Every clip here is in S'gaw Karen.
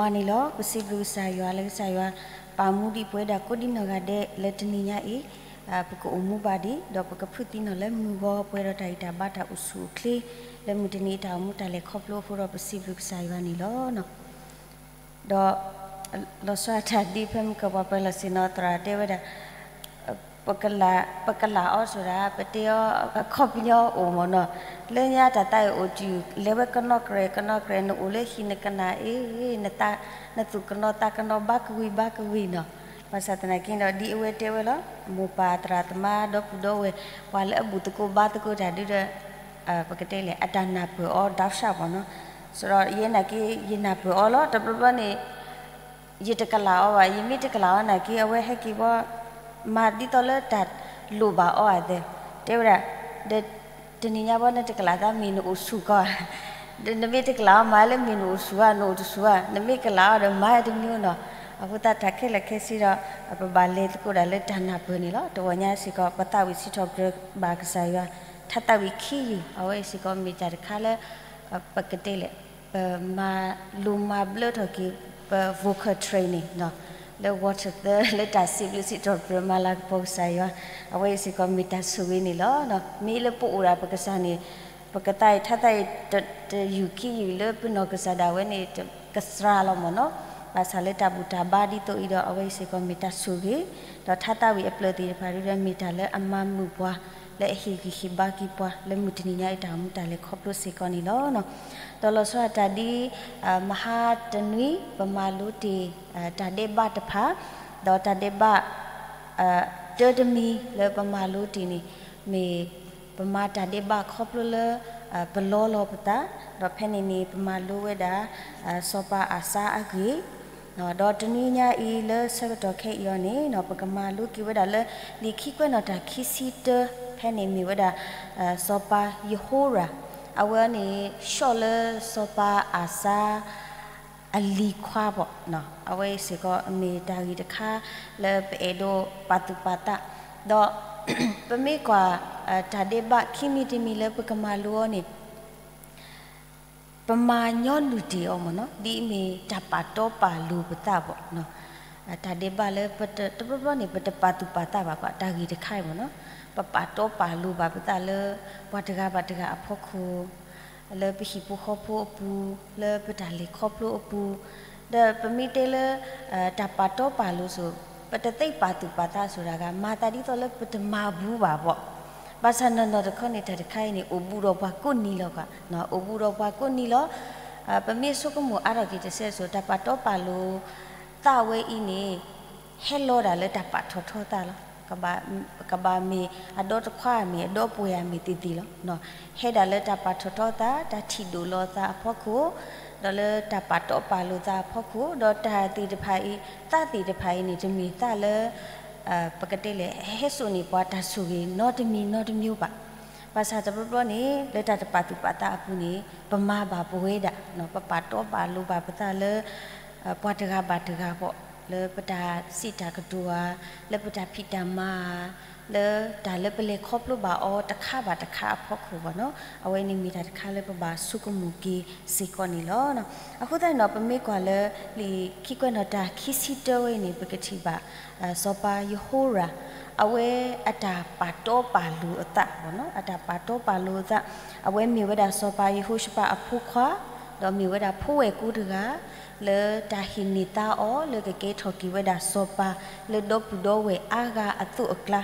န့ၣ်လီၤ. ပစံးဘျုးကစၢ်ယွၤလၢကစၢ်ယွၤ ပာ်မူဒံးပဝဲဒၣ်ကိးဒံနီၢ်ဂၤဒဲးလၢတနံၤညါအံၤ, ပကအိၣ်မူဘၣ်ဒံး ဒီးပကဖုးသံနီၢ်လၢမုၢ်ဂီၤပှဲၤဒီးတၢ်ဂံၢ်တၢ်ဘါတၢ်အိၣ်ဆူၣ်အိၣ်ချ့ လၢမုၢ်တနံၤအတၢ်အိၣ်မူတၢ်လဲၤခီဖျိအဃိဒီးပစံးဘျုးကစၢ်ယွၤန့ၣ်လီၤ. ဒီး လီၤဆီဒၣ်တၢ်ဒ်ဖဲမုၢ်ကပှၤပၢၤလီၢ်ဆ့ၣ်နီၤသရၣ်တဲဝဲဒၣ် ပကလးအီၤဆိဒၣ် ပတဲအီၤအခီပညီအိၣ်မ့ၢ်နီၤ, လၢညါတၢ်သးအံၤအိၣ်တုၤ လဲၤဝဲကနီၣ်ကြဲးကနီၣ်ကြဲး နအိၣ်လၢဟံၣ်နကနၣ်အ့ နသူၣ်ကနီၤသးကနီၤဘါကဝံၤဘါကဝံၤနီၤ. ဘၣ်ဆၣ်သနာ်က့ဒီး ဒ်အဝဲတဲဝဲလီၤ, မိၢ်ပၢ်သရၣ်သမါဒီပုၢ်ဒီဝဲၢ် ပှၤလၢအဘူၣ်သကိးဘါသကိးတၢ်ဒုဒီး ပကတဲလဲၣ် အတၢ်နၢ်ပၢၢ်အီၤ ဒီးဆၣ်ဘၣ်နီၤ. ဆိုတော့ ယဲနာ်က့ ယနၢ်ပၢၢ်အီၤလီၤ. တဘျီဘျီန့ၣ် ယတကလးအီၤဘၣ်, ယမ့ၢ်တကလးအီၤနာ်က့ အဝဲဟဲက့ၤဘီ မၤဒ်သိးလၢတၢ်လိၣ်ဘၣ်အီၤအသး, တဲဝဲဒၣ် ဒီးတနံၤညါဘီ နတကလးသးမ့ၢ်နအိၣ်ဆူၣ်ကီးဧါ, ဒီးနမ့ၢ်တကလးအီၤမၤလၢမ့ၢ်နအိၣ်ဆူၣ်ဧါ နအိၣ်တဆူၣ်ဧါ, နမ့ၢ်ကလးအီၤဒီးမၤတမံၤနီၤ. အဃိသတးတၢ်ခဲလၢာ်ခဲဆ့ဒီး ပဘၣ်လဲၤသကိးဒၣ်လၢတၢ်နၢ်ပၢၢ်န့ၣ်လီၤ. တဂီၤညါစ့ၢ်ကီး ပသးဝံၣ်စံးထီၣ်ပတြၢၤဘၣ်ကစၢ်ယွၤ ထါသးဝံၣ်ခံယုၢ် အဝဲအံၤစ့ၢ်ကီးမ့ၢ်တၢ်တခါလၢ ပကတဲလဲၣ် ပမၤလိၤမၤဘျၢထီၣ်က့ၤ ပ vocal training လၢ ဝီထၢၣ်သၢ လၢတၢ်စံးဘျုးစံးထီၣ်ပတြၢၤမၤလၤကပီၤကစၢ်ယွၤ, အဝဲအံၤစ့ၢ်ကီးမ့ၢ်တၢ်ဆိၣ်ဂ့ၤန့ၣ်လီၤ. မ့ၢ်လၢပအိၣ်ဒၣ်ပကစၢ်န့ၣ် ပကသးအံၤထါသးအံၤ တယုၢ်ခံယုၢ်လၢပနီၢ်ကစၢ်ဒၣ်ဝဲန့ၣ် ကစှၤလီၤမ့ၢ်နီၤ. ဘၣ်ဆၣ်လၢတၢ်ဘူၣ်တၢ်ဘါဒ်သိးအံၤဒီး အဝဲအံၤစ့ၢ်ကီးမ့ၢ်တၢ်ဆိၣ်ဂ့ၤ, ဒီးထါသးဝံၣ်အပျၢၢ်သ့ၣ်တဖၣ်ဒုဒီး မ့ၢ်တၢ်လၢအမၤမုာ်ပှၤ လၢအဟ့ၣ်ဂံၢ်ဟ့ၣ်ဘါက့ၤပှၤ လၢမုၢ်တနံၤညါအံၤတၢ်အိၣ်မူတၢ်လဲၤခီဖျိစ့ၢ်ကီးန့ၣ်လီၤ. ဒီးလီၤဆီဒၣ်တၢ်ဒ် မဟါတနွံ ပမၤလိတ့ၢ် တၢ်ဒဲးဘးတဖၣ်, ဒီးတၢ်ဒဲးဘး တၢတမံၤလၢပမၤလိတ့ၢ်န့ၣ် မ့ၢ်ပမၤတၢ်ဒဲးဘးခီဖျိလၢ ပလီလီၤပသး, ဒီးဖဲန့ၣ်န့ၣ် ပမၤလိဝဲဒၣ် စီၤပၤအၤစါအဂ့ၢ်, ဒီးတနွံညါအံၤလၢဆၢကတီၢ်ခဲအံၤအီၤန့ၣ် ပကမၤလိက့ၤဝဲဒၣ်လၢ လံာ်ခံကွဲးနီၣ်တၢ်ခံဆံတၢ ဖဲန့ၣ်မ့ၢ်ဝဲဒၣ် စီၤပၤယဟိရၣ်, အဝဲန့ၣ် ဆှီၣ်လၢစီၤပၤအၤစါ အလံၤခွါဘၣ်, အဝဲအံၤစ့ၢ်ကီးမ့ၢ်တၢ်ဂ့ၢ်တခါ လၢပအဲၣ်ဒိးပာ်သူၣ်ပာ်သး, ဒီး ပမ့ၢ်ကွၢ် တၢ်ဒဲးဘးခံမံၤတမံၤလၢပကမၤလိအီၤန့ၣ် ပမၤညီနုၢ်တ့ၢ်အီၤမ့ၢ်နီၤ, ဒ်အမ့ၢ်တၢ်ပာ်တီပာ်လိၤပသးဘၣ်, တၢ်ဒဲးဘးလၢ တဘျီဘျီန့ၣ် ပတပာ်သူၣ်ပာ်သးဘၣ်ကွၢ် တၢ်ဂ့ၢ်တခါအံၤမ့ၢ်နီၤ, ပပာ်တီပာ်လိၤဘၣ်ပသးလၢ ပှၤတဂၤဘၣ်တဂၤအဖီခိၣ် လၢပဟံၣ်ဖိဃီဖိအပူၤ, လၢပတၢ်လဲၤခီဖျိအပူၤ, ဒီးပမ့ၢ်တဲလၢ တၢ်ပာ်တီပာ်လိၤစိၤ ပတသ့ပာ်သူၣ်ပာ်သးစိၤတဂၤ မၤသးဒ်သိးလၢပတမၤဘူးဘၣ်ဘၣ်, ဘၣ်ဆၣ်နီၢ်နီၢ်တခီန့ၣ် တၢ်တခါအံၤန့ၣ် အိၣ်ဘူးဒီးပှၤကိးနံၤလီၤကွၢ်, အိၣ်ဘူးဒီးပှၤကိးနံၤလီၤ. ပမ့ၢ်ဆိကမိၣ်အါထီၣ်က့ၤတစဲးစိၤ တၢ်ပာ်တီပာ်လိၤသးဝဲအံၤန့ၣ် ဟဲလီၤဒၣ်လၢတၢ်ပာ်ထီၣ်ထီသးလီၤ. ကဘၣ်မ့ၢ်အဒီတခွါမ့ၢ် အဒီပှဲၤဧါမ့ၢ်သ့ၣ်သ့ၣ်လီၤ. ဟဲဒၣ်လၢတၢ်ပာ်ထီၣ်ထီသး တၢ်ထံၣ်ဒိၣ်လီၤသးအဖီခိၣ်, ဒီးလၢတၢ်ပာ်တီပာ်လိၤသးအဖီခိၣ်, ဒီးတၢ်သ့ၣ်တဖၣ်အံၤ သးသ့ၣ်တဖၣ်အံၤန့ၣ် တမ့ၢ်သးလၢ ပကတဲလဲၣ် ဟဲစိာ်န့ၢ်ပှၤတၢ်ဆိၣ်ဂ့ၤနီတမံၤနီတမံၤဘၣ်. ဘၣ်ဆၣ်တဘျီဘျီန့ၣ် လၢတၢ်တပာ်သူၣ်ပာ်သးအပူၤန့ၣ် ပမၤဘၣ်ပဝဲဒၣ်, ပပာ်တီပာ်လိၤဘၣ်ပသးလၢ ပှၤတဂၤဘၣ်တဂၤဘၣ်, လၢပတၢ်စံးတၢ်ကတိၤဧါ, လၢပတၢ်ဖံးတၢ်မၤဧါ, လၢတၢ်လၢပလဲၤခီဖျိဘၣ်အီၤတခါဘၣ်တခါအဖီခိၣ်ဘၣ်နီၤ, အဝဲန့ၣ်မ့ၢ်တၢ်တခါလၢပဘၣ်ဆိကမိၣ်က့ၤစ့ၢ်ကီးန့ၣ်လီၤ. အဃိသတးန့ၣ်ဒီး ပမ့ၢ်ကွၢ်လၢ လံာ်ခံကွဲးနီၣ်တၢ်ခံဆံတၢဝဲအံၤန့ၣ် ပကထံၣ်ဘၣ် စီၤပၤယဟိရၣ် အဝဲအတၢ်ပာ်တီပာ်လိၤအသး, အတၢ်ပာ်တီပာ်လိၤအသး, အဝဲမ့ၢ်ဝဲဒၣ်စီၤပၤယဟိၤၡဖးအဖိခွါ, ဒီးမ့ၢ်ဝဲဒၣ်ဖိဝဲၢ်ကိတဂၤ လၢတၢ်ဟ့ၣ်န့ၢ်သါအီၤလၢကကဲထီၣ်က့ၤဝဲဒၣ်စီၤပၤလၢဒီပုၢ်ဒီဝဲၢ်အါဂၤအသိးအကျါ,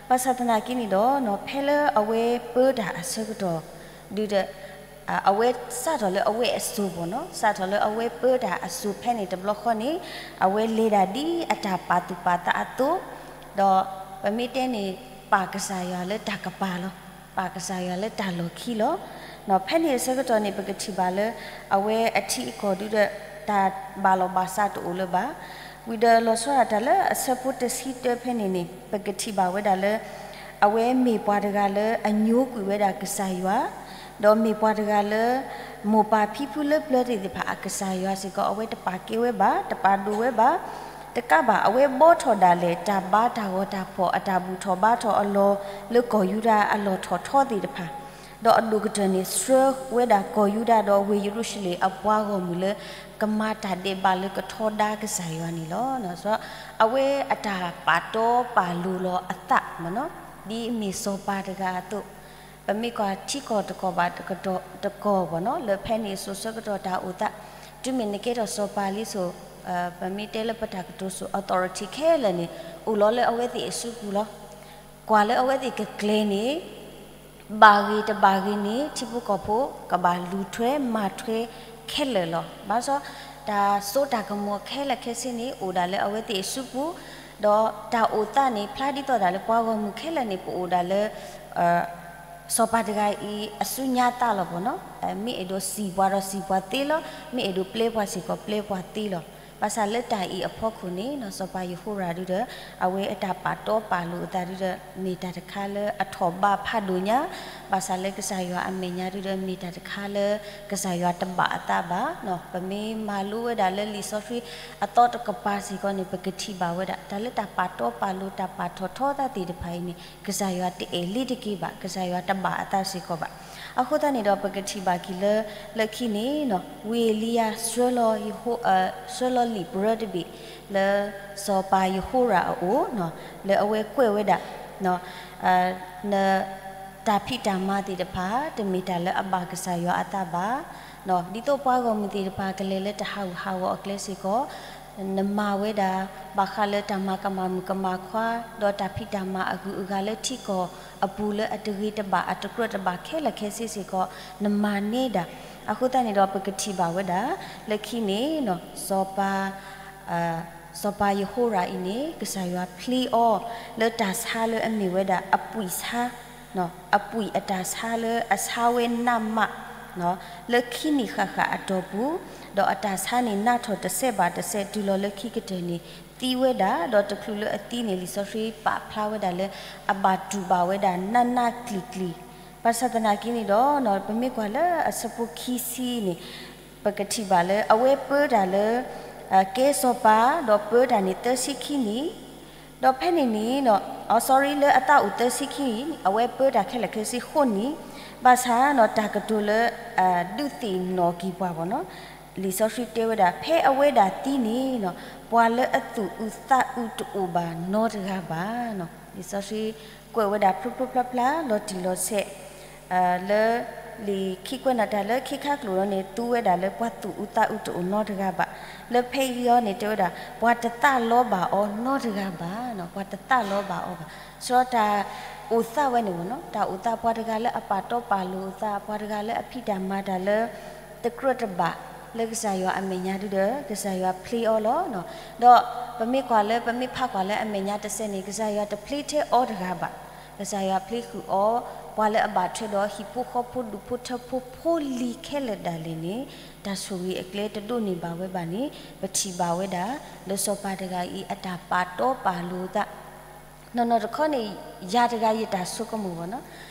ဘၣ်ဆၣ်သနာ်က့န့ၣ်ဒီး ဖဲလၢအဝဲပၢတၢ်အဆၢကတီၢ် ဒုဒီး အဝဲစးထီၣ်လၢအဝဲအစိၤဘၣ်နီၤ, စးထီၣ်လၢအဝဲပၢတၢ်အစိၤဖဲန့ၣ်တဘျီဃီန့ၣ် အဝဲလဲၤဒၣ်ဒ်အတၢ်ပာ်သူၣ်ပာ်သးအသိး, ဒီးပမ့ၢ်တဲန့ၣ် ပာ်ကစၢ်ယွၤလၢတၢ်ကပၤလီၤ, ပာ်ကစၢ်ယွၤလၢတၢ်လီၢ်ခံလီၤ. ဖဲန့ၣ်အဆၢကတီၢ်န့ၣ် ပကထံၣ်ဘၣ်လၢ အဝဲအထံအကီၢ်ဒုဒီး တၢ်ဘၣ်လီၢ်ဘၣ်စးတအိၣ်လၢၤဘၣ်. ဝံၤဒီးလီၤဆီဒၣ်တၢ်လၢအဆၢဖိတဆံတၢဖဲန့ၣ်န့ၣ် ပကထံၣ်ဘၣ်ဝဲဒၣ်လၢ အဝဲမ့ၢ်ပှၤတဂၤလၢအညိကွံာ်ဝဲဒၣ်ကစၢ်ယွၤ, ဒီးမ့ၢ်ပှၤတဂၤလၢ မိၢ်ပၢ်ဖံဖုလၢပျၢၤသ့ၣ်တဖၣ်အကစၢ်ယွၤစ့ၢ်ကီး အဝဲတပာ်ကဲဝဲဘၣ်, တပာ်ဒိၣ်ဝဲဘၣ်, တကးဘၣ် အဝဲဘှီထီၣ်ဒၣ်လဲာ်တၢ်ဘါတၢ်ဂီၤတၢ်ဖီၣ်အတၢ်ဘူၣ်ထီၣ်ဘါထီၣ်အလီၢ် လၢကီၢ်ယူဒၤအလီၢ်ထီၣ်ထီသ့ၣ်တဖၣ် ဒီးအဒိၣ်ကတၢၢ်န့ၣ် ဆှၢဝဲဒၣ်ကီၢ်ယူဒၤဒီးဝ့ၢ်ယရူၤၡလ့ၣ်အပှၤဂီၢ်မုၢ်လၢ ကမၤတၢ်ဒဲးဘးလၢကထီဒါကစၢ်ယွၤန့ၣ်လီၤ. အဝဲအတၢ်ပာ်တီပာ်လိၤလီၤအသးမ့ၢ်နီၤ, ဒ်အမ့ၢ်စီၤပၤတဂၤအသိး, ပမ့ၢ်ကွၢ်ထံကီၢ်တကီၢ်ဘၣ်တကီၢ်ဘၣ်နီၤ လၢဖဲန့ၣ်စိၤဆၢကတီၢ်တၢ်အိၣ်သး, တုၤမ့ၢ်နကဲထီၣ်စီၤပၤလံစိၤ, ပမ့ၢ်တဲလၢပတၢ်ကတိၤစိၤ authority ခဲလၢာ်န့ၣ် အိၣ်လီၤလၢအဝဲသ့ၣ်အစုပူၤလီၤ. ကွၢ်လၢအဝဲသ့ၣ်ကကျဲၤန့ၣ် ဘၣ်ဂ့ၤတဘၣ်ဂ့ၤန့ၣ် ထံဖိကီၢ်ဖိကဘၣ်လူၤထွဲမၤထွဲခဲလၢာ်လီၤ. ဘၣ်ဆၣ် တၢ်စိတၢ်ကမီၤခဲလၢာ်ခဲဆ့န့ၣ် အိၣ်ဒၣ်လၢအဝဲသ့ၣ်အစုပူၤ, ဒီးတၢ်အိၣ်သးန့ၣ် ဖျါဒ်သိးဒၣ်လၢပှၤဂီၢ်မုၢ်ခဲလၢာ်န့ၣ် ပအိၣ်ဒၣ်လၢ စီၤပၤတဂၤအံၤအစုညါသးလီၤမ့ၢ်နီၤ, မ့ၢ်အဲၣ်ဒိးစံၣ်ပှၤဒီးစံၣ်ပှၤသ့လီၤ, မ့ၢ်အဲၣ်ဒိးပျဲပှၤစ့ၢ်ကီးပျဲပှၤသ့လီၤ. ဘၣ်ဆၣ်လၢတၢ်အံၤအဖီခိၣ်န့ၣ်နီၤ စီၤပၤယဟိရၤဒုဒီး အဝဲအတၢ်ပာ်တီပာ်လိၤအသးဒုဒီး မ့ၢ်တၢ်တခါလၢအထီၣ်ဘးဖးဒိၣ်ညါ, ဘၣ်ဆၣ်လၢကစၢ်ယွၤအမဲာ်ညါဒုဒီး မ့ၢ်တၢ်တခါလၢ ကစၢ်ယွၤတဘၣ်အသးဘၣ်. ပမ့ၢ်မၤလိဝဲဒၣ်လၢလံာ်စီဆှံအသီတကပၤစ့ၢ်ကီးန့ၣ် ပကထံၣ်ဘၣ်ဝဲဒၣ် တၢ်လၢတၢ်ပာ်တီပာ်လိၤတၢ်ပာ်ထီၣ်ထီသးသ့ၣ်တဖၣ်အံၤန့ၣ် ကစၢ်ယွၤတအဲၣ်လံတက့ၢ်ဘၣ်, ကစၢ်ယွၤတဘၣ်အသးစ့ၢ်ကီးဘၣ်. အဃိသတးန့ၣ်ဒီး ပကထံၣ်ဘၣ်က့ၤလၢ လၢခံန့ၣ်နီၤ ဝ့ၢ်အ့လံယၤ ဆှၢလီၤ ဆှၢလီၤလံာ်ပရၢတဘ့ၣ် လၢစီၤပၤယဟိရၤအအိၣ်, လၢအဝဲကွဲးဝဲဒၣ် န တၢ်ဖံးတၢ်မၤသ့ၣ်တဖၣ် တမ့ၢ်တၢ်လၢအဘၣ်ကစၢ်ယွၤအသးဘၣ်. ဒ်သိးပှၤဂီၢ်မုၢ်သ့ၣ်တဖၣ်ကလဲၤလၢတၢ်ဟးဂူာ်ဟးဂီၤအကျဲစ့ၢ်ကီး, နမၤဝဲဒၣ် ဘၣ်ဃးလၢတၢ်မၤကမၣ်မုၣ်ကမၣ်ခွါ, ဒီးတၢ်ဖံးတၢ်မၤအဂုၤအဂၤလၢထံကီၢ်အပူၤလၢအတဂ့ၤတဘၣ်အတကြၢးတဘၣ်ခဲလၢာ်ခဲဆ့စ့ၢ်ကီး နမၤန့ၢ်ဒၣ်. အဃိသတးန့ၣ်ဒီး ပကထံၣ်ဘၣ်ဝဲဒၣ် လၢခံန့ၣ် စီၤပၤ စီၤပၤယဟိရၤအံၤန့ၣ် ကစၢ်ယွၤဖျ့အီၤ လၢတၢ်ဆါလၢအမ့ၢ်ဝဲဒၣ်အပှံာ်ဆါ, အပှံာ်အတၢ်ဆါလၢအဆါဝဲနးမး လၢခံနံၣ်ဃၣ်ဃၣ်အတီၢ်ပူၤ, ဒီးအတၢ်ဆါန့ၣ်နးထီၣ်တစဲးဘၣ်တစဲးတုၤလီၤလၢခံကတၢၢ်န့ၣ် သံဝဲဒၣ်, ဒီးတချုးလၢအသံန့ၣ် လံာ်စီဆှံပာ်ဖျါဝဲဒၣ်လၢ အဘၣ်တူၢ်ဘၣ်ဝဲဒၣ်နးနးကျံၤကျံၤ, ဘၣ်ဆၣ်သနာ်က့န့ၣ်ဒီး ပမ့ၢ်ကွၢ်လၢအဆၢဖိခံဆံန့ၣ် ပကထံၣ်ဘၣ်လၢ အဝဲပၢတၢ်လၢ ကဲစီၤပၤ ဒီးပၢတၢ်န့ၣ်သၢဆံခံနံၣ်, ဒီးဖဲန့ၣ်န့ၣ် အ sorry လၢအသးအိၣ်သၢဆံခံနံၣ် အဝဲပၢတၢ်ခဲလၢာ်ခဲဆ့ဃိးနံၣ်, ဘၣ်ဆၣ်နီၤ တၢ်ကတိၤလၢ ဒုးသ့ၣ်နီၣ်က့ၤပှၤဘၣ်နီၤ, လံာ်စီဆှံတဲဝဲဒၣ် ဖဲအဝဲဒၣ်သံန့ၣ် ပှၤလၢအသူၣ်အုးသးအုးတအိၣ်ဘၣ်နီတဂၤဘၣ်. လံာ်စီဆှံကွဲးဝဲဒၣ်ဖျိဖျိဖျါဖျါ လီၤတံၢ်လီၤဆဲး လၢ လံာ်ခံကွဲးနီၣ်တၢ်လၢခံခါကျိာ်န့ၣ် သူဝဲဒၣ်လၢ ပှၤသူၣ်အုးသးအုးတအိၣ်နီတဂၤဘၣ်. လၢဖဲအံၤအီၤန့ၣ် တဲဝဲဒၣ် ပှၤတသးလီဘၣ်အီၤနီတဂၤဘၣ်, ပှၤတသးလီဘၣ်အီၤဘၣ်. စးထီၣ်တၢ်အိၣ်သးဝဲန့ၣ်မ့ၢ်နီၤ တၢ်အိၣ်သးပှၤတဂၤလၢအပာ်တီပာ်လိၤအသး, ပှၤတဂၤလၢအဖံးတၢ်မၤတၢ်လၢ တကြၢးတဘၣ် လၢကစၢ်ယွၤအမဲာ်ညါဒုဒီး ကစၢ်ယွၤဖျ့အီၤလီၤ. ဒီးပမ့ၢ်ကွၢ်လၢ ပမ့ၢ်ဖးကွၢ်လၢအမဲာ်ညါတစဲးန့ၣ် ကစၢ်ယွၤတဖျ့ထဲအီၤတဂၤဘၣ်. ကစၢ်ယွၤဖျ့ဃုာ်အီၤ ပှၤလၢအဘၣ်ထွဲဒီးဟံၣ်ဖိဃီဖိဒူၣ်ဖိထၢဖိဖိလံၤခဲလၢာ်ဒၣ်လဲာ်န့ၣ် တၢ်ဆိၣ်ဂ့ၤအကျဲတဒိးန့ၢ်ဘၣ်ဝဲဘၣ်န့ၣ် ပထံၣ်ဘၣ်ဝဲဒၣ် လၢစီၤပၤတဂၤအံၤအတၢ်ပာ်တီပာ်လိၤသး နီၢ်နီၢ်တခီန့ၣ် ယၤတဂၤယတၢ်ဆိကမိၣ်ဘၣ်နီၤ,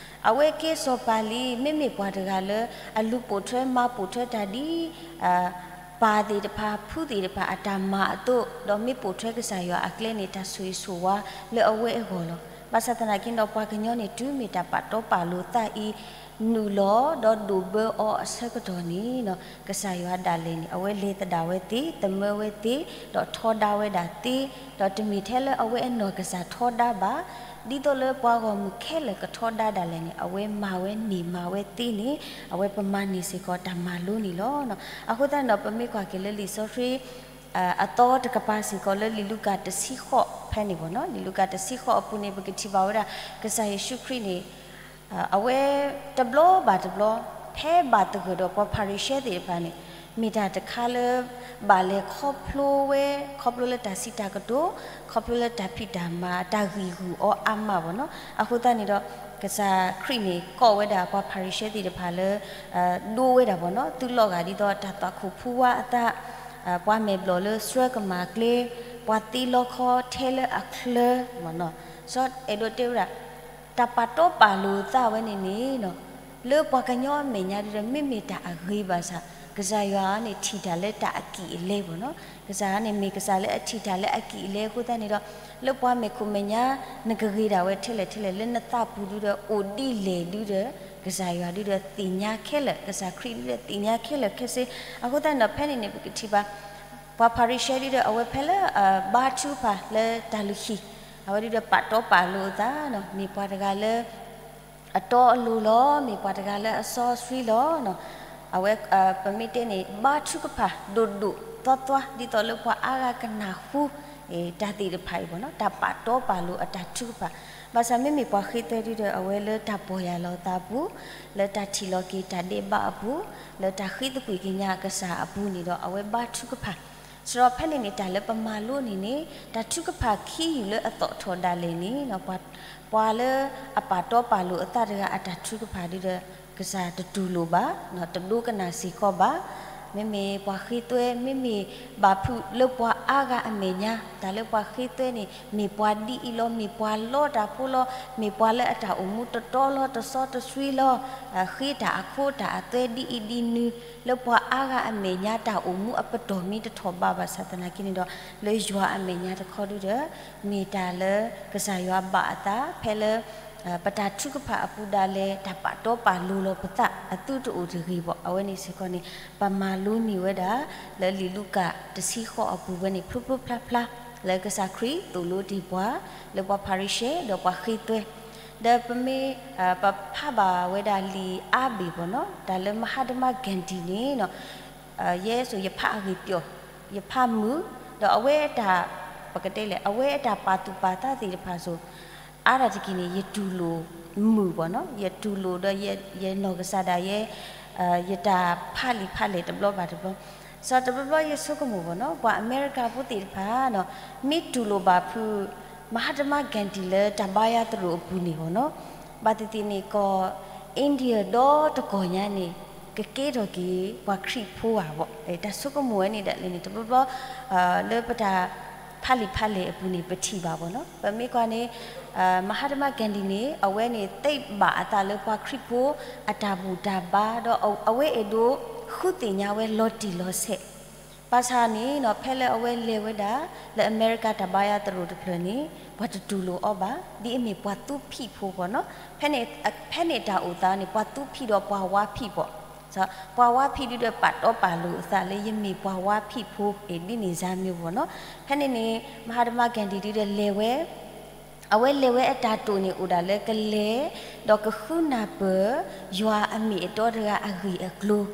အဝဲကဲစီၤပၤလံ မ့မ့ၢ်ပှၤတဂၤလၢ အလူၤပိာ်ထွဲမၤပိာ်ထွဲတၢ်ဒ် ပၢ်သ့ၣ်တဖၣ် ဖုသ့ၣ်တဖၣ်အတၢ်မၤအသိး ဒီးမ့ၢ်ပိာ်ထွဲကစၢ်ယွၤအကျဲန့ၣ် တၢ်ဆိၣ်ဂ့ၤဆိၣ်ဝါလၢအဝဲအဂီၢ်လီၤ. ဘၣ်ဆၣ်သနာ်က့ဒီး ပှၤကညီန့ၣ် တုၤမ့ၢ်တၢ်ပာ်တီပာ်လိၤသးအံၤ နုာ်လီၤ ဒီးဒိၣ်ဘၢအီၤအဆၢကတီၢ်န့ၣ် ကစၢ်ယွၤဒၣ်လဲာ်န့ၣ် အဝဲလဲၤသဒၣ်ဝဲသ့ သမၢဝဲသ့ ဒီးထီဒါဝဲဒၣ်သ့, ဒီးတမ့ၢ်ထဲလၢအဝဲအနီၢ်ကစၢ်ထီဒါဘၣ်, ဒ်သိးလၢပှၤဂီၢ်မုၢ်ခဲလၢာ်ကထီဒါဒၣ်လဲာ်န့ၣ် အဝဲမၤဝဲန့ၢ်မၤဝဲသ့န့ၣ် အဝဲပမၤန့ၢ်စ့ၢ်ကီးတၢ်မၤလိန့ၣ်လီၤ. အဃိသတးန့ၣ်ဒီး ပမ့ၢ်ကွၢ်က့ၤလၢလံာ်စီဆှံ အသီတကပၤစ့ၢ်ကီးလၢလံာ်လူၤကၣ်တဆံဃိးဖဲန့ၣ်ဘၣ်နီၤ, လံာ်လူၤကၣ်တဆံဃိးအပူၤန့ၣ် ပကထံၣ်ဘၣ်ဝဲဒၣ် ကစၢ်ယ့ၣ်ၡူးခရံာ်န့ၣ် အဝဲတဘျီဘၣ်တဘျီ ဖဲဘၣ်သဂၢၢ်ဒီးပှၤဖၤရံၤၡဲသ့ၣ်တဖၣ်န့ၣ် မ့ၢ်တၢ်တခါလၢ ဘၣ်လဲၤခီဖျိဝဲ ခီဖျိလၢတၢ်စံးတၢ်ကတိၤ ခီဖျိလၢတၢ်ဖံးတၢ်မၤ တၢ်ဂံၢ်ဂူာ်အီၤအါမးဘၣ်နီၤ. အဃိသတးန့ၣ်ဒီး ကစၢ်ခရံာ်န့ၣ် ကိးဝဲဒၣ်ပှၤဖၤရံၤၡဲသ့ၣ်တဖၣ်လၢ ဒိဝဲဒၣ်ဘၣ်နီၤ သုးလီၤဂာ်ဒ်သိးတၢ်သွၣ်ခိၣ်ဖူဝါအသး, ပှၤမဲာ်ဘျီၣ်လၢဆှၢကမၣ်ကျဲ, ပှၤသ့လီခီထဲလၢအချၢမးနီၤ. စီၤအဲၣ်ဒိးတဲဝဲဒၣ် တၢ်ပာ်တီပာ်လိၤသးဝဲန့ၣ်န့ၣ် လၢပှၤကညီအမဲာ်ညါဒ်ဒီး မ့မ့ၢ်တၢ်အဂ့ၤဘၣ်ဆၣ် ကစၢ်ယွၤန့ၣ်ထံၣ်တၢ်လၢတၢ်အကံၢ်အလဲဘၣ်နီၤ. ကစၢ်ယွၤန့ၣ်မ့ၢ်ကစၢ်လၢအထံၣ်တၢ်လၢအကံၢ်အလဲအဃိသတးန့ၣ်ဒီး လၢပှၤမဲာ်ခိၣ်မဲာ်ညါ နကဂ့ၤဒၣ်ဝဲထဲလဲၣ်ထဲလဲၣ် လၢနသးပူၤဒ်ဒီး အိၣ်ဒ်လဲၣ်ဒ်ဒီး ကစၢ်ယွၤဒုဒီးသ့ၣ်ညါခဲလၢာ်, ကစၢ်ခရံာ်ဒုဒီးသ့ၣ်ညါခဲလၢာ်ခဲဆ့. အဃိသတးန့ၣ်ဒီး ဖဲန့ၣ်န့ၣ် ပကထံၣ်ဘၣ် ပှၤဖၤရံၤၡဲဒုဒီး အဝဲဖဲလၢ ဘါထုကဖၣ်လၢတၢ်လုၢ်ဟံၣ်, အဝဲဒုဒီးပာ်တီပာ်လိၤအသး, မ့ၢ်ပှၤတဂၤလၢ အတီအလိၤလီၤ, မ့ၢ်ပှၤတဂၤလၢအစီအဆှံလီၤ. အဝဲ ပမ့ၢ်တဲန့ၣ် ဘါထုကဖၣ်ဒိၣ်ဒိၣ်သွါသွါ ဒ်သိးလၢပှၤအါဂၤကနၢ်ဟူ တၢ်သ့ၣ်တဖၣ်အံၤဘၣ်နီၤ, တၢ်ပာ်တီပာ်လိၤအတၢ်ထုကဖၣ်. ဘၣ်ဆၣ်မ့မ့ၢ်ပှၤဃ့သွဲဒုဒီး အဝဲလၢတၢ်ပီၢ်ယၢ်လီၤသးအပူၤ, လၢတၢ်ထံၣ်လီၤက့ၤတၢ်ဒဲးဘးအပူၤ, လၢတၢ်ဃ့သကွံာ်က့ၤညါကစၢ်အပူၤန့ၣ်ဒီး အဝဲဘါထုကဖၣ်. စရီဖဲန့ၣ်န့ၣ် တၢ်လၢပမၤလိန့ၣ်န့ၣ် တၢ်ထုကဖၣ်ခံယူၢ်လၢအသီၣ်ထီၣ်ဒၣ်လဲာ်န့ၣ် ပှၤလၢအပာ်တီပာ်လိၤအသးတဂၤအတၢ်ထုကဖၣ်ဒုဒီး ကစၢ်တတူၢ်လိာ်ဘၣ်, တဒိကနၣ်စ့ၢ်ကီးဘၣ်. မ့မ့ၢ်ပှၤဃ့သွဲ မ့မ့ၢ်ဘၣ်ဖုးလၢပှၤအါဂၤအမဲာ်ညါ, တၢ်လၢပှၤဃ့သွဲန့ၣ် မ့ၢ်ပှၤဒ်အံၤလီၤ, မ့ၢ်ပှၤလီတၢ်ဖိလီၤ, မ့ၢ်ပှၤလၢအတၢ်အိၣ်မူတတီလီၤ, တစီတဆှံလီၤ, ဃ့တၢ်အခိတၢ်အသွဲဒ်အံၤဒ်နုၤ, လၢပှၤအါဂၤအမဲာ်ညါတၢ်အိၣ်မူအပတီၢ်မ့ၢ်တထီၣ်ဘးဘၣ်ဆၣ်သနာ်က့န့ၣ်ဒီး လၢယွၤအမဲာ်ညါတခီဒုဒီး မ့ၢ်တၢ်လၢကစၢ်ယွၤဘၣ်အသး ဖဲလၢ ပတၢ်ထုကဖၣ်အပူၤဒၣ်လဲာ် တၢ်ပာ်တီပာ်လိၤလီၤပသးအသုတအိၣ်တဂ့ၤဘၣ်. အဝဲန့ၣ်စ့ၢ်ကီးန့ၣ် ပမၤလိန့ၢ်ဝဲဒၣ် လၢလံာ်လူၤကၣ်တဆံဃိးအပူၤဝဲန့ၣ် ဖျိဖျိဖျါဖျါ လၢကစၢ်ခရံာ်သိၣ်လိတ့ၢ်ပှၤ လၢပှၤဖၤရံၤၡဲ ဒီးပှၤဃ့သွဲ ဒီးပမ့ၢ် ပဖးဘၣ်ဝဲဒၣ်လံာ်အါဘ့ၣ်ဘၣ်နီၤ, တၢ်လၢမဟါတမါ Gandhi န့ၣ် ယဲစိၤယဖးအဂ့ၢ်ပျီၢ် ယဖးမုာ်, ဒီးအဝဲအတၢ် ပကတဲလဲၣ် အဝဲအတၢ်ပာ်သူၣ်ပာ်သးသ့ၣ်တဖၣ်စိၤ အါဒၣ်တက့ၢ်န့ၣ် ယတူၢ်လိာ်မုာ်ဘၣ်နီၤ, ယတူၢ်လိာ်ဒီး ယနီၢ်ကစၢ်ဒၣ်ယဲ ယတၢ်ဖးလံာ်ဖးလဲၢ်တဘျီဘၣ်တဘျီ, စီၤတဘျီဘျီယဆိကမိၣ်ဘၣ်နီၤ ပှၤအမဲရကၤဖိသ့ၣ်တဖၣ်နီၤ မ့ၢ်တူၢ်လိာ်ဘၣ်ဖုး မဟါတမါ Gandhi လၢတၢ်ဘါယွၤသရိာ်အပူၤန့ၣ်ဘၣ်နီၤ, ဘၣ်သ့ၣ်သ့ၣ်န့ၣ်ကီၢ် India ဒီတကီၢ်ညါန့ၣ် ကကဲထီၣ်က့ၤပှၤခရံာ်ဖိဧါဘၣ်, တၢ်ဆိကမိၣ်ဝဲန့ၣ်ဒၣ်လဲာ်န့ၣ် တဘျီဘျီ လၢပတၢ်ဖးလံာ်ဖးလဲၢ်အပူၤန့ၣ် ပထံၣ်ဘၣ်ဘၣ်နီၤ, ပမ့ၢ်ကွၢ်န့ၣ် မဟါတမါ Gandhi န့ၣ် အဝဲန့ၣ်သ့ဘၣ်အသးလၢပှၤခရံာ်ဖိအတၢ်ဘူၣ်တၢ်ဘါ ဒီးအဝဲအဲၣ်ဒိးဃုသ့ၣ်ညါဝဲလီၤတံၢ်လီၤဆဲး ဘၣ်ဆၣ်န့ၣ်နီၤ ဖဲလၢအဝဲလဲၤဝဲဒၣ် လၢအမဲရကၤတၢ်ဘါယွၤသရိာ်တဖျၢၣ်န့ၣ် ပှၤတတူၢ်လိာ်အီၤဘၣ် ဒ်အမ့ၢ်ပှၤသူဖံးဖိဘၣ်နီၤ, ဖဲန့ၣ်တၢ်အိၣ်သးန့ၣ် ပှၤသူဖံးဒီးပှၤဝါဖံးဘၣ်, ပှၤဝါဖံးဒုဒီးပာ်တီပာ်လိၤအသးလၢယမ့ၢ်ပှၤဝါဖံးဖိ ဒ်န့ၣ်စ့ၢ်မ့ၢ်ဘၣ်နီၤ, ဖဲန့ၣ်န့ၣ် မဟါတမါ Gandhi ဒုဒီးလဲၤဝဲ အဝဲလဲၤဝဲအတၢ်တိာ်န့ၣ်အိၣ်ဒၣ်လၢကလဲၤ ဒီးကဃုနၢ်ပၢၢ် ယွၤအမ့ၢ်အတီတဂၤအဂ့ၢ်အကျိၤ,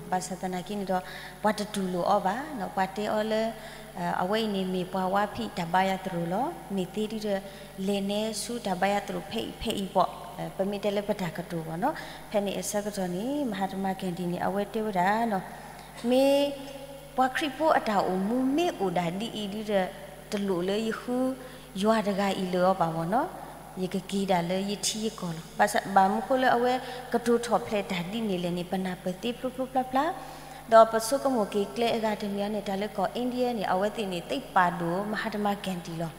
ဘၣ်ဆၣ်သနာ်က့န့ၣ်ဒီး ပှၤတတူၢ်လိာ်အီၤဘၣ်, ပှၤတဲအီၤလၢ အဝဲအံၤန့ၣ်မ့ၢ်ပှၤဝါဖံးတၢ်ဘါယွၤသရိာ်လီၤ, မ့ၢ်သ့ဒုဒီး လဲၤနဲဆူတၢ်ဘါယွၤသရိာ်ဖဲအံၤဖဲအံၤဘၣ်, ပမ့ၢ်တဲလၢပတၢ်ကတိၤဘၣ်နီၤ, ဖဲန့ၣ်အဆၢကတီၢ်န့ၣ် မဟါတမါ Gandhi န့ၣ် အဝဲတဲဝဲဒၣ်နီၤ မ့ၢ်ပှၤခရံာ်ဖိအတၢ်အိၣ်မူမ့ၢ်အိၣ်ဒၣ်ဒ်အံၤဒုဒီး တလိၣ်လၢယဃုယွၤတဂၤအံၤလၢၤအီၤဘၣ်ဘၣ်နီၤ, ယကက့ၤဒၣ်လၢယထံယကီၢ်လီၤ. ဘၣ်ဆၣ်ဘၣ်မနုၤဃိလၢအဝဲကတိၤထီၣ်ဖျဲးတၢ်ဒ်န့ၣ်လဲၣ်န့ၣ် ပနၢ်ပၢၢ်သ့ဖျိဖျိဖျါဖျါ, ဒီးပဆိကမိၣ်က့ၤကျဲအဂၤတမံၤန့ၣ် တၢ်လၢကီၢ် India န့ၣ် အဝဲသ့ၣ်န့ၣ် သ့ပာ်ဒိၣ် မဟါတမါ Gandhi လီၤ.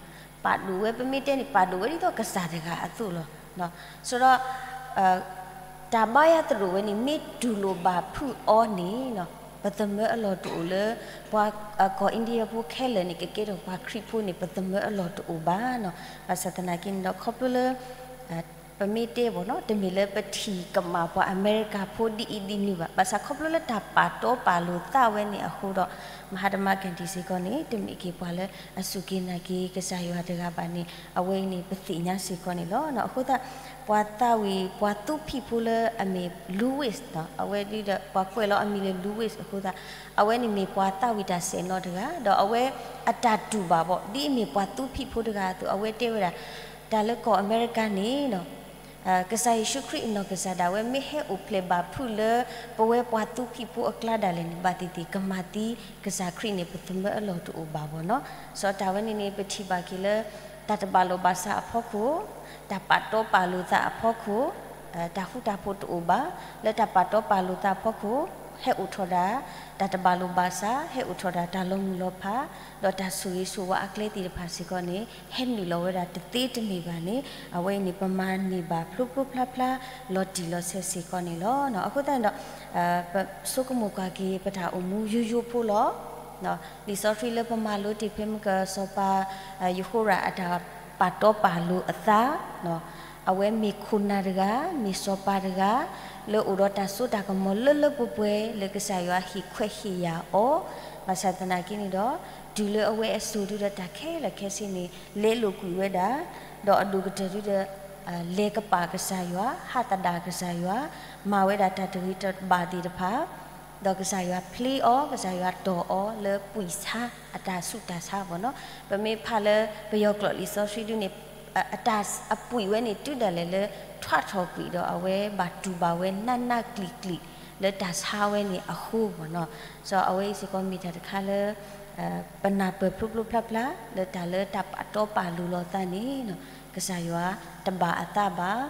ပာ်ဒိၣ်ဝဲ ပမ့ၢ်တဲန့ၣ် ပာ်ဒိၣ်ဝဲဒ်သိးကစၢ်တဂၤအသိးလီၤ. ဆိုတော့ တၢ်ဘါယွၤသရိာ်ဝဲန့ၣ် မ့ၢ်တူၢ်လိာ်ဘၣ်ဖုးအီၤန့ၣ် ပသမၢအလီၢ်တအိၣ်လၢ ပှၤကီၢ် India ဖိခဲလၢာ်န့ၣ် ကကဲထီၣ်ပှၤခရံာ်ဖိန့ၣ် ပသမၢအလီၢ်တအိၣ်ဘၣ်နီၤ. ဘၣ်ဆၣ်သနာ်က့န့ၣ်ဒီး ခီဖျိလၢ ပမ့ၢ်တဲဘၣ်နီၤ တမ့ၢ်လၢပထံၣ်ကမၣ်ပှၤအမဲရကၤဖိဒ်အံၤဒ်နုၤဘၣ်. ဘၣ်ဆၣ်ခီဖျိလၢတၢ်ပာ်တီပာ်လိၤသးဝဲန့ၣ်အဃိဒီး မဟါတမါ Gandhi စ့ၢ်ကီးန့ၣ် တမ့ၢ်က့ၤပှၤလၢအစူၢ်က့ၤနာ်က့ၤကစၢ်ယွၤတဂၤဘၣ်န့ၣ် အဝဲအံၤန့ၣ် ပသ့ၣ်ညါစ့ၢ်ကီးန့ၣ်လီၤ. အဃိသတး ပှၤသးဝံၣ် ပှၤသူဖံးဖိလၢအမ့ၢ် Louis နီၤ အဝဲဒ်ဒီး ပှၤကွဲးလီၤအမံၤလၢ Louis အဃိသတး အဝဲန့ၣ်မ့ၢ်ပှၤသးဝံၣ်တၢ်ဆဲးနီတဂၤ ဒီးအဝဲအတၢ်တူၢ်ဘၣ်ဘၣ် ဒ်အမ့ၢ်ပှၤသူဖံးဖိတဂၤအသိး အဝဲတဲဝဲဒၣ် တၢ်လၢကီၢ်အမဲရကၤန့ၣ်နီၤ ကစၢ်ယ့ၣ်ၡူးခရံာ်အနီၢ်ကစၢ်ဒၣ်ဝဲ မ့ၢ်ဟဲအိၣ်ဖျဲၣ်ဘၣ်ဖုးလၢ ပဝဲပှၤသူဖံးဖိအကျါဒၣ်လဲာ်န့ၣ် ဘၣ်သ့ၣ်သ့ၣ်ကမၤသံကစၢ်ခရံာ်န့ၣ် ပသမၢအလီၢ်တအိၣ်ဘၣ်ဘၣ်နီၤ. စီၤတၢ်ဝဲန့ၣ်န့ၣ် ပထံၣ်ဘၣ်က့ၤလၢ တၢ်တဘၣ်လိာ်ဘၣ်စးအဖီခိၣ်, တၢ်ပာ်တီပာ်လိာ်သးအဖီခိၣ်, တၢ်ဃူတၢ်ဖိးတအိၣ်ဘၣ်, လၢတၢ်ပာ်တီပာ်လိာ်သးအဖီခိၣ် ဟဲအိၣ်ထီၣ်ဒၣ် တၢ်တဘၣ်လိာ်ဘၣ်စး, ဟဲအိၣ်ထီၣ်ဒၣ်တၢ်လီၤမုၢ်လီၤဖး, ဒီးတၢ်ဆိၣ်ဂ့ၤဆိၣ်ဝါအကျဲသ့ၣ်တဖၣ်စ့ၢ်ကီးန့ၣ် ဟဲနုာ်လီၤဝဲဒၣ်တသ့တမ့ၢ်ဘၣ်န့ၣ် အဝဲအံၤန့ၣ် ပမၤန့ၢ်ဘၣ်ဖျိဖျိဖျါဖျါ လီၤတံၢ်လီၤဆဲးစ့ၢ်ကီးန့ၣ်လီၤ. အဃိသတးန့ၣ်ဒီး ပဆိကမိၣ်ကွၢ်က့ၤ ပတၢ်အိၣ်မူယိယိဖိလီၤ. လံာ်စီဆှံလၢပမၤလိတ့ၢ်ဖဲမုၢ်ကစီၤပၤ ယဟိရၣ်အတၢ်ပာ်တီပာ်လိၤအသး အဝဲမ့ၢ်ခိၣ်နၢ်တဂၤ, မ့ၢ်စီၤပၤတဂၤ, လၢအိၣ်ဒီးတၢ်စိတၢ်ကမီၤလၢလၢပှဲၤပှဲၤ လၢကစၢ်ယွၤဟ့ၣ်ခွဲးဟ့ၣ်ယာ်အီၤ, ဘၣ်ဆၣ်သနာ်က့န့ၣ်ဒီး တုၤလၢအဝဲအစိၤဒုဒီးတၢ်ခဲလၢာ်ခဲဆ့န့ၣ် လဲလိာ်ကွံာ်ဝဲဒၣ်, ဒီးအဒိၣ်ကတၢၢ်ဒုဒီး လဲၤကပာ်ကစၢ်ယွၤ, ဟးသဒၣ်ကစၢ်ယွၤ, မၤဝဲဒၣ်တၢ်တဂ့ၤတဘၣ်သ့ၣ်တဖၣ် ဒီးကစၢ်ယွၤဖျ့အီၤ, ကစၢ်ယွၤတီၢ်အီၤလၢပှံာ်ဆါ အတၢ်ဆူးတၢ်ဆါဘၣ်နီၤ. ပမ့ၢ်ဖးလၢပယီၤကျိာ်လံာ်စီဆှံဒုန့ၣ် အတၢ်အပှံာ်ဝဲန့ၣ် တုၤဒၣ်လဲာ်လၢထွးထီၣ်ကွံာ်ဒီး အဝဲဘၣ်တူၢ်ဘၣ်ဝဲနးနးကျံာ်ကျံာ် လၢတၢ်ဆါဝဲန့ၣ်အဃိဘၣ်နီၤ. စီၤအဝဲအံၤစ့ၢ်ကီးမ့ၢ်တၢ်တခါလၢ ပနၢ်ပၢၢ်ဖျိဖျိဖျါဖျါ လၢတၢ်လၢတၢ်ပာ်တီပာ်လိၤလီၤသးန့ၣ် ကစၢ်ယွၤတဘၣ်အသးဘၣ်,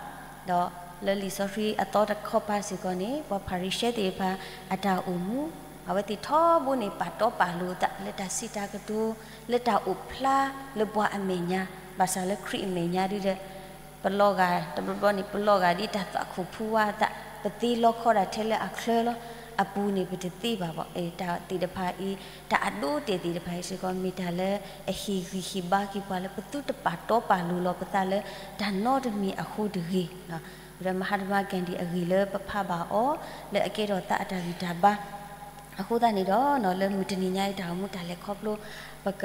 ဒီးလၢလံာ်စီဆှံအသီတခီပၤစ့ၢ်ကီးန့ၣ် ပှၤဖၤရံၤၡဲသ့ၣ်တဖၣ် အတၢ်အိၣ်မူ အဝဲသ့ၣ်ထီဘိန့ၣ် ပာ်တီပာ်လိၤသး လၢတၢ်စံးတၢ်ကတိၤ လၢတၢ်အိၣ်ဖျါ လၢပှၤအမဲာ်ညါ, ဘၣ်ဆၣ်လၢခရံာ်အမဲာ်ညါဒုဒီး ပလီၤဂာ် တဘျီဘျီန့ၣ် ပလီၤဂာ်ဒ်တၢ်သွၣ်ခိၣ်ဖူဝါအသး, ပသ့လီခီဒၣ်ထဲလၢအချၢလီၤ. အပူၤန့ၣ် ပတသ့ဘၣ်ဘၣ်. တၢ်သ့ၣ်တဖၣ်အံၤ တၢ်အဒိအတဲာ်သ့ၣ်တဖၣ်အံၤစ့ၢ်ကီး မ့ၢ်တၢ်လၢအဟ့ၣ်ဂံၢ်ဟ့ၣ်ဘါက့ၤပှၤလၢ ပသုတပာ်တီပာ်လိၤလီၤပသးလၢ တၢ်နီတမံၤအဃိတဂ့ၤ. ဒီးမဟါတမါ Gandhi အဂ့ၢ်လၢပဖးဘၣ်အီၤ လၢအကဲထီၣ်သးအတၢ်ဂံၢ်တၢ်ဘါ အဃိသတးန့ၣ်ဒီး လၢမုၢ်တနံၤညါအံၤ တၢ်အိၣ်မူတၢ်လဲၤခီဖျိ ပက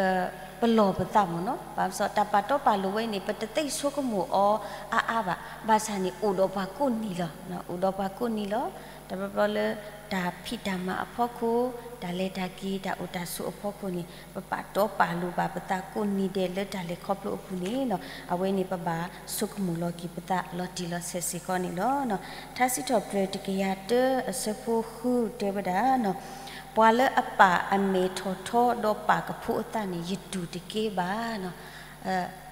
ပလီၢ်ပသးမ့ၢ်နီၤ. ဘၣ်ဆၣ်တၢ်ပာ်တီပာ်လိၤဝဲအံၤန့ၣ် ပတသ့ဆိကမိၣ်အီၤအါအါဘၣ်. ဘၣ်ဆၣ်န့ၣ် အိၣ်ဒီးပှၤကိးနံၤလီၤ. အိၣ်ဒီးပှၤကိးနံၤလီၤ. တဘျီဘျီလၢ တၢ်ဖံးတၢ်မၤအဖီခိၣ်, တၢ်လဲၤတၢ်က့ၤ တၢ်အိၣ်တၢ်ဆိးအဖီခိၣ်န့ၣ် ပပာ်တီပာ်လိၤဘၣ်ပသးကိးနံၤဒဲးလၢတၢ်လဲၤခီဖျိအပူၤန့ၣ် အဝဲန့ၣ်ပဘၣ်ဆိကမိၣ်လီၤက့ၤပသးလီၤတံၢ်လီၤဆဲးစ့ၢ်ကီးန့ၣ်လီၤ. ထါစံးထီၣ်ပတြၢၤတကယၤတၢ အဆၢဖိဃုတဲဝဲဒၣ် ပှၤလၢအပာ်အမဲာ်ထီၣ်ထီဒီးပာ်ကဖိအသးန့ၣ် ယတူၢ်တက့ၢ်ဘၣ်.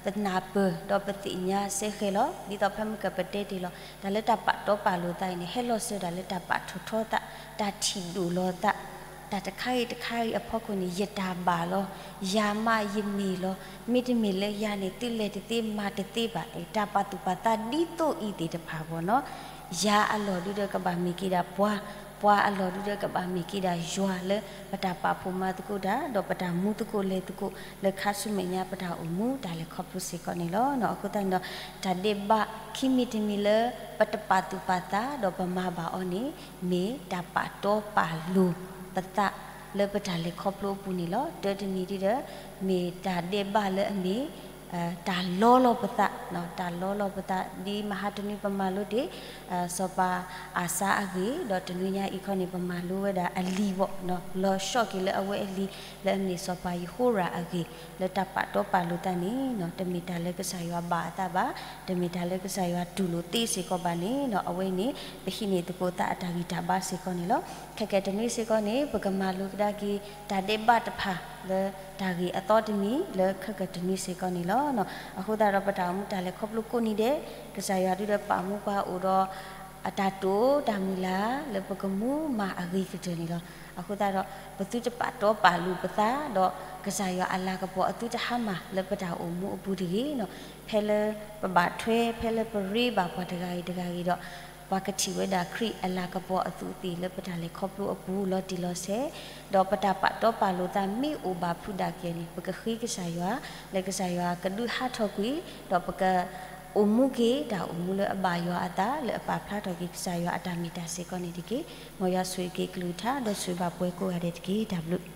ပနၢ်ပၢၢ်ဒီးပသ့ၣ်ညါစ့ၢ်ကီးလီၤ. ဒ်သိးဖဲမုၢ်ကပတဲတ့ၢ်လီၤ တၢ်လၢတၢ်ပာ်တီပာ်လိၤသးအံၤန့ၣ် ဟဲလီၤစၢၤဒၣ်လၢတၢ်ပာ်ထီၣ်ထီသး, တၢ်ထံၣ်ဒိၣ်လီၤသး, တၢ်တခါဂ့ၤတခါဂ့ၤအဖီခိၣ်န့ၣ် ယတၢ်ဘၣ်လီၤ, ယၤမးယမ့ၢ်လီၤ, မ့တမ့ၢ်လၢယၤန့ၣ် သုလဲၤတသ့မၤတသ့ဘၣ်. တၢ်ပာ်သူၣ်ပာ်သးဒ်သိးအံၤသ့ၣ်တဖၣ်ဘၣ်နီၤ ယၤအလီၢ်ဒုဒီးကဘၣ်မ့ၢ်က့ၤဒၣ်ပှၤ, ပှၤအလီၢ်ဒုဒီးကဘၣ်မ့ၢ်က့ၤဒၣ်ယွၤလၢပတၢ်ပာ်ဖှိၣ်မၤသကိးတၢ် ဒီးပတၢ်မူသကိးလဲၤသကိး လၢခါဆူမဲာ်ညါပတၢ်အိၣ်မူတၢ်လဲၤခီဖျိစ့ၢ်ကီးန့ၣ်လီၤ. အဃိသတးန့ၣ်ဒီး တၢ်ဒဲးဘးခံမံၤတမံၤလၢ ပတပာ်သူၣ်ပာ်သးဒီးပမၤဘၣ်အီၤန့ၣ် မ့ၢ်တၢ်ပာ်တီပာ်လိၤပသးလၢပတၢ်လဲၤခီဖျိအပူၤန့ၣ်လီၤ. တၢတမံၤဒုဒီး မ့ၢ်တၢ်ဒဲးဘးလၢအမ့ၢ် တၢ်လီလီၤပသး, တၢ်လီလီၤပသး ဒ်မဟါတနွံပမၤလိတ့ၢ် စီၤပၤအၤစါအဂ့ၢ် ဒီးတနွံညါအံၤခီန့ၣ် ပမၤလိဝဲဒၣ်အလံၤဘၣ်, လီၤဆီၣ်က့ၤလၢအဝဲအလံၤ လၢအမ့ၢ်စီၤပၤယဟိရၣ်အဂ့ၢ် လၢတၢ်ပာ်တီပာ်လိၤသးန့ၣ် တမ့ၢ်တၢ်လၢကစၢ်ယွၤဘၣ်အသးဘၣ်, တမ့ၢ်တၢ်လၢကစၢ်ယွၤတူၢ်လိာ်သ့စ့ၢ်ကီးဘၣ်န့ၣ် အဝဲန့ၣ် ပဟံးန့ၢ်သကိးသးအတၢ်ဂံၢ်တၢ်ဘါစ့ၢ်ကီးန့ၣ်လီၤ. ခဲကနံၣ်တနွံစ့ၢ်ကီးန့ၣ် ပကမၤလိကဒါက့ၤ တၢ်ဒဲးဘးတဖၣ်လၢတၢ်ဂ့ၢ်အသီတမံၤလၢခဲကနံၣ်တနွံစ့ၢ်ကီးန့ၣ်လီၤ. အဃိသတးဒီးပတၢ်အိၣ်မူတၢ်လဲၤခီဖျိကိးနံၤဒဲး ကစၢ်ယွၤဒုဒီးပာ်မူပှၤအိၣ်ဒီး အတၢ်တိာ်တၢ်မုၢ်လၢ် လၢပကမူမၤအဂ့ၤကတၢၢ်န့ၣ်လီၤ. အဃိသတးဒီး ပသုတပာ်တီပာ်လိၤပသးဒီး ကစၢ်ယွၤအလၤကပီၤအသုတဟါမၢ်လၢပတၢ်အိၣ်မူအပူၤတဂ့ၤ, ဖဲလၢပဘၣ်ထွဲ ဖဲလၢပရ့ဘၣ်ပှၤတဂၤဂ့ၤတဂၤဂ့ၤဒီး ပှၤကထံၣ်ဝဲဒၣ်ခရံာ်အလၤကပီၤအသူးအသ့ၣ်လၢပတၢ်လဲၤခီဖျိအပူၤလီၤတံၢ်လီၤဆဲး, ဒီးပတၢ်ပာ်တီပာ်လိၤသးမ့ၢ်အိၣ်ဘၣ်ဖုးဒၣ်က့ၤန့ၣ် ပကဃ့ကစၢ်ယွၤ, လၢကစၢ်ယွၤကဒုးဟးထီၣ်ကွံာ်, ဒီးပက အိၣ်မူက့ၤတၢ်အိၣ်မူလၢအဘၣ်ယွၤအသး လၢအပာ်ဖျါထီၣ်က့ၤကစၢ်ယွၤအတၢ်မ့ၢ်တၢ်စ့ၢ်ကီးန့ၣ်တက့ၢ်. မ်ယွၤဆိၣ်ဂ့ၤက့ၤကလုၢ်ကထါ ဒီးဆိၣ်ဂ့ၤဘၣ်ပှၤကိးဂၤဒဲးတက့ၢ်. တၢ်ဘျုး